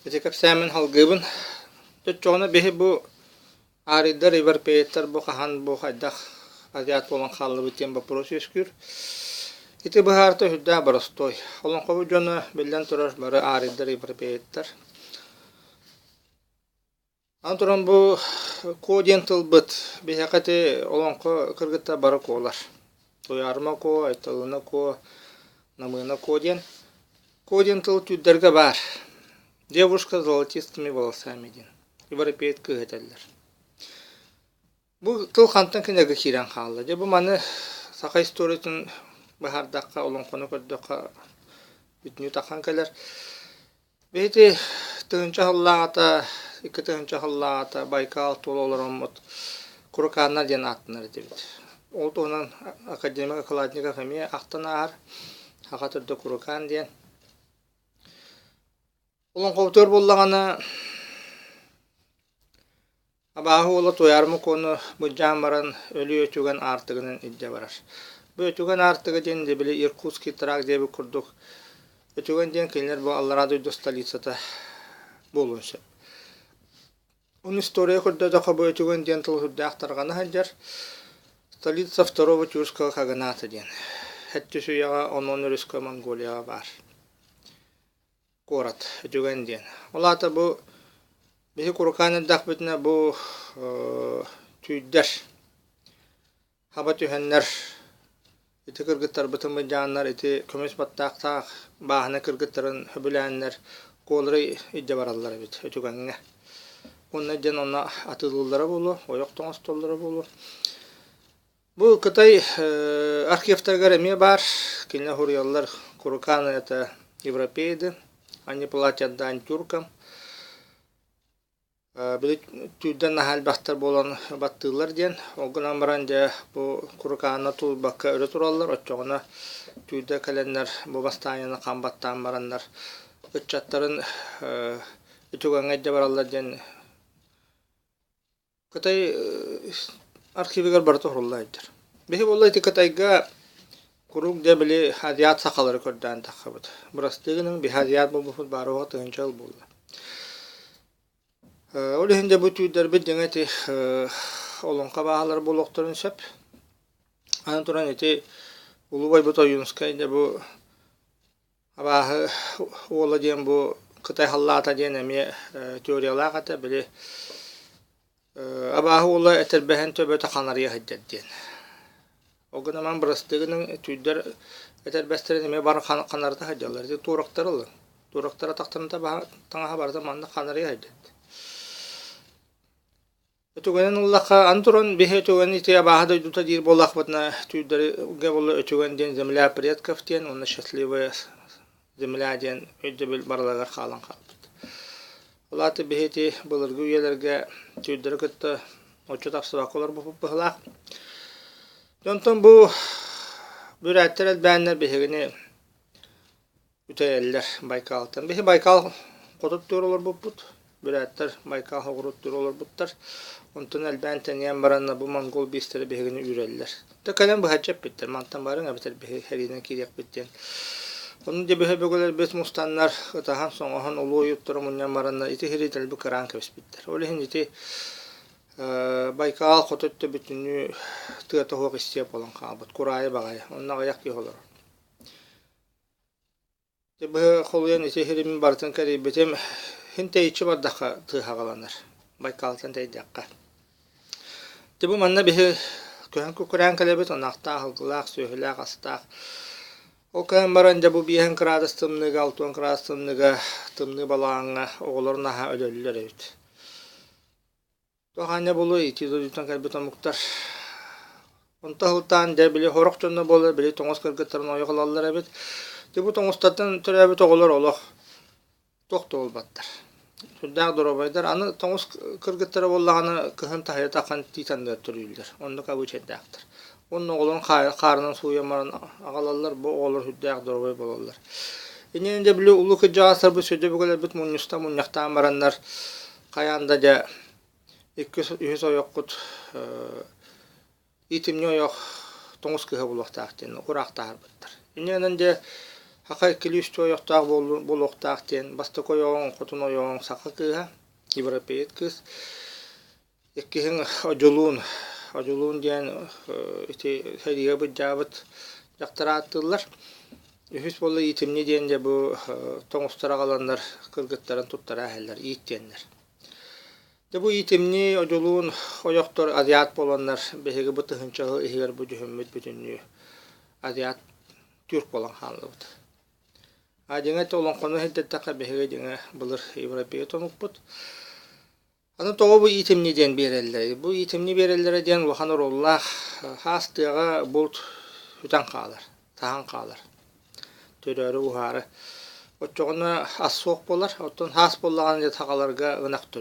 Ити кэпсээммин салгыыбын. Оччоҕуна биһи бу Арийдар, европеецтар бу хаһан бу хайдах азиат буолан хааллыбыт диэн боппуруос үөскүүр. Ити быһаарта сүрдээх боростуой. Олоҥхобут дьоно, биллэн турар, бары арийдар, европеецтар. Аны туран бу куо диэн тылбыт биһиэхэ ити олоҥхо кыргыттар бары куолар. Туйаарыма куо, Айталына куо, Намыына куо диэн. Куо диэн тыл түүрдэргэ баар. Девушка с золотистыми волосами диэн. Европеец кыыһа этэллэр. Бу тыл хантан кинигэ киирэн хаалла? Дьэ бу маны саха историятын быһаардахха, олоҥхону көрдөххө бүтүннүү таххан кэлэр. Биһиги тыһыынча сыллааҕыта, 2000 сыллааҕыта Байкал тула олороммут Курыкааннар диэн ааттанар этибит. Ол туһунан академик Окладников эмиэ ахтан ааһар. Саха төрдө Курыкаан диэн. Олоҥхобутугар буоллаҕына абааһы уола Туйаар Мукуону былдьаан баран өлүү өтүгэн аартыгынан илдьэ барар. Бу өтүгэн аартыга диэн дьэ били Иркутский тракт диэбит курдук өтүгэн диэн кинилэр бу аллараа дойду столицата буолуон сөп. Ону история көрдөөтөххө бу өтүгэн диэн тыл сүрдээх тарҕана сылдьар. Столица второго тюркского каганата диэн. Сэттис үйэҕэ Онон өрүскэ Монголияҕа баар. Куорат Үтүгэн диэн. Ол аата бу биһи курукаан эрдэхпитинэ бу түүрдэр хаба түһэннэр ити кыргыттарбытын былдьааннар ити көмүс баттаахтаах бааһына кыргыттарын сөбүлээннэр куолары илдьэ бараллар эбит Үтүгэҥҥэ. Уонна диэн онно атыылыыллара буолуо, ойох тоҥостоллоро буолуо. Бу Кытай архивтарыгар эмиэ баар, кинилэр суруйаллар Курыканы это европейды, они платят дань тюркам. Били түүрдэн наһаа элбэхтэр буолан баттыыллар диэн. Ол гынан баран дьэ бу Курыкааны тулуйбакка өрө тураллар, оччоҕуна түүрдэр кэлэннэр бу бастаанньаны хам баттаан бараннар ыччаттарын үтүгэҥҥэ илдьэ бараллар диэн Кытай архивыгар барыта уһулла сылдьар. Биһи буолла ити Кытайга куруук дьэ били азиат сахалары көрдөөн таххабыт. Бырастыы гыныҥ биһи азиат буолбуппут баар уоҕа тыһыынча ыл буолла. Ол иһин дьэ бу түүрдэрбит дьиҥэ ити олоҥхо бааһалара буолуохтарын сөп. Аны туран ити Улуу Байбыт Ойуунскай дьэ бу Абааһы уола диэн бу Кытай халлаата диэн эмиэ теориялаах этэ, били абааһы уола этэрбэһин төбөтө ханарыйа сылдьар диэн. Ол гынан бырастыы гыныҥ түүрдэр этэрбэстэрин эмиэ бары ханарыта сылдьаллар. Ити туорахтары ылыҥ. Туорахтара тахтарына таҥаһа барыта манна ханарыйа сылдьар. Өтүгэнин ыллахха, аны туран биһи өтүгэн ити абааһы дойдута диир буоллахпытына, түүрдэргэ буолла өтүгэн диэн земля предков диэн уонна счастливая земля диэн өйдөбүл барыларыгар хаалан хаалбыт. Ол аата биһи ити былыргы үйэлэргэ түүрдэри кытта оччо тапсыбакка олорбуппут быһыылаах. Онтон бу бүрээттэр элбээннэр биһигини Үтэйэллэр Байкалтан. Биһи Байкал хотуттуур олорбуппут. Бүрээттэр Байкал хоҕуруттуур олорбуттар. Онтон элбээн тэнийэн баран бу монгол биистэрэ биһигини үүрэллэр. Да кэлэн быһаччы эппиттэр, мантан барыҥ эбэтэр биһи сэриинэн киириэхпит диэн. Ону дьэ биһи өбүгэлэрбит мустаннар, ытаһан-соҥоһон улуу ойууттары мунньан бараннар ити сири дэлби кыраан кэбиспиттэр. Ол иһин ити Байкал хоту өттө бүтүннүү тыата суох истиэп буолан хаалбыт. Кураайы баҕайы. Онно аҕыйах киһи олорор. Быһа холуйан ити сиримин барытын кэрийбитим, син тэйиччи бардахха тыаһаҕаланар, Байкалтан тэйдэххэ. Дьэ бу манна биһи көһөн күкүрээн кэлэбит, ынахтаах, ылгылаах, сүөһүлээх, астаах. Ол кэлэн баран дьэ бу биэһин кыраадыс тымныыга, алтыан кыраадыс тымныыга, тымныы балаҕаҥҥа оҕолор наһаа өлөллөр эбит. Туох аанньа буолуой ити дойдуттан кэлбит омуктар. Онто сылтаан дьэ били сорох дьонно буолар били тоҥус кыргыттарын ойох ылаллар эбит. Дьэ бу тоҥустартан төрөөбүт оҕолор олох туох да буолбаттар. Сүрдээх доруобайдар. Аны тоҥус кыргыттара буоллаҕына кыһын таһыйа таххан тиит анныгар төрүүллэр. Оннук обычайдаахтар. Уонна оҕолорун хаарынан сууйан баран аҕалаллар. Бу оҕолор сүрдээх доруобай буолаллар. Иннинэ дьэ били улуу кырдьаҕастарбыт сүдү өбүгэлэрбит мунньустан мунньахтаан бараннар Хайаан да дьэ иккис, үһүс ойоххут иитимньи ойох тоҥус кыыһа буолуохтаах диэн ураахтаһарбыттар. Инньэ гынан дьэ Саха иккилии үстүү ойохтоох буолуохтаах диэн бастакы ойоҕуҥ, хотун ойоҕуҥ саха кыыһа, европеец кыыс. Иккиһин Одьулуун. Одьулуун диэн ити сэриигэ былдьаабыт дьахтар ааттыыллар. Үһүс буолла Иитимньи диэн дьэ бу тоҥустар аҕаланнар кыргыттарын туттара иһэллэр, иит диэннэр. Дьэ бу Иитимньи, Одьулуун ойохтор азиат буоланнар биһиги бу тыһыынча сыл иһигэр бу дьүһүммүт бүтүннүү азиат түүр буолан хааллыбыт. А дьиҥэ олоҥхону иһиттэххэ биһиги дьиҥэ былыр европеец омукпут. Аны тоҕо бу иитимньи диэн биэрэллэрий? Бу иитимньи биэрэллэрэ диэн улахан оруоллаах хаас тыаҕа булт сүтэн хаалар, таһан хаалар. Төрөөрү уһаары. Оччоҕуна ас суох буолар, оттон хаас буоллаҕына дьэ сахаларга ынах төрүүр.